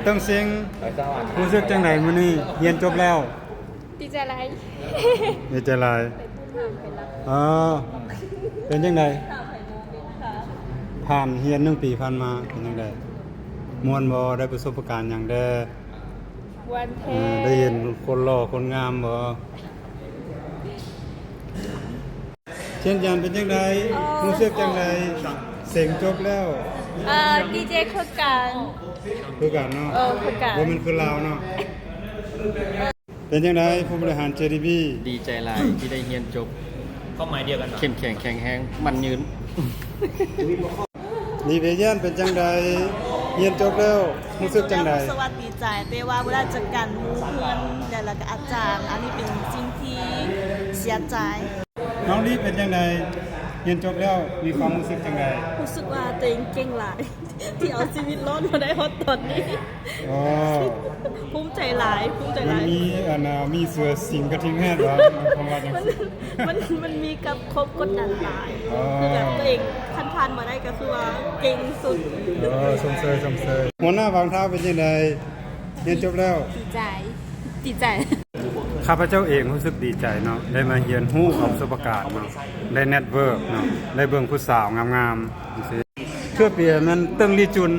ເຕີງສິງ ຮູ້ສຶກຈັ່ງໃດມື້ນີ້ ຮຽນຈົບແລ້ວ? ດີໃຈຫຼາຍ ດີໃຈຫຼາຍ. ອໍ ເປັນຈັ່ງໃດ ຜ່ານຮຽນໜຶ່ງປີຜ່ານມາ ເປັນຈັ່ງໃດ ມ່ວນບໍ່? ໄດ້ປະສົບປະການຫຍັງແດ່? ມ່ວນແທ້. ໄດ້ເຫັນຄົນຫຼໍ່ຄົນງາມບໍ່? ຊຽນຈານເປັນຈັ່ງໃດ? ຮູ້ສຶກຈັ່ງໃດ? ເສັງຈົບແລ້ວ. ເອີ ດີເຈຄືກັນ ຄືກັນເນາະ. ເອີ ຄືກັນ ບໍ່ແມ່ນຄືລາວເນາະ. ເປັນຈັ່ງໃດຜູ້ບໍລິຫານ ເຈດີບີ? ດີໃຈຫຼາຍທີ່ໄດ້ຮຽນຈົບ. ຄວາມໝາຍດຽວກັນ ເຂັ້ມແຂງແຂງແຮງໝັ້ນຍືນ. ນີ້ເບຍຢ້ານເປັນຈັ່ງໃດ? ຮຽນຈົບແລ້ວ ຮູ້ສຶກຈັ່ງໃດ? ຮູ້ສຶກວ່າດີໃຈ ແຕ່ວ່າບໍລິຫານຈັດການໝູ່ເພື່ອນ ແລ້ວກໍອາຈານ ອັນນີ້ເປັນສິ່ງທີ່ເສຍໃຈ. ນ້ອງລີເປັນຈັ່ງໃດ? ຮຽນຈົບແລ້ວ ມີຄວາມຮູ້ສຶກຈັ່ງໃດ? ຮູ້ສຶກວ່າຕົວເອງເກັ່ງຫຼາຍ ທີ່ເອົາຊີວິດລອດມາໄດ້ຮອດຕອນນີ້. ອໍ ພູມໃຈຫຼາຍ ພູມໃຈຫຼາຍ. ມັນມີອັນນ່າ ມີເສືອສິງກະທິງແຮດບໍ່? ຄວາມວ່າຈັ່ງ ມັນ ມັນ ມັນມີກັບຄວາມກົດດັນຫຼາຍ. ອໍ ຄືແບບຕົວເອງຄັນຜ່ານມາໄດ້ກໍຄືວ່າເກັ່ງສຸດ. ເອີ ຊົມເຊີຍ ຊົມເຊີຍ. ຫົວໜ້າວາງທາງເປັນຈັ່ງໃດ? ຮຽນຈົບແລ້ວ ດີໃຈ ດີໃຈ. ຂ້າພະເຈົ້າເອງຮູ້ສຶກດີໃຈເນາະ ໄດ້ມາຮຽນຮູ້ເອົາປະສົບປະການເນາະ ໄດ້ເນັດເວີກເນາະ ໄດ້ເບິ່ງຜູ້ສາວງາມໆ ຈັ່ງຊີ້. ເທື່ອປຽແມ່ນເຕີງລີຈຸນ.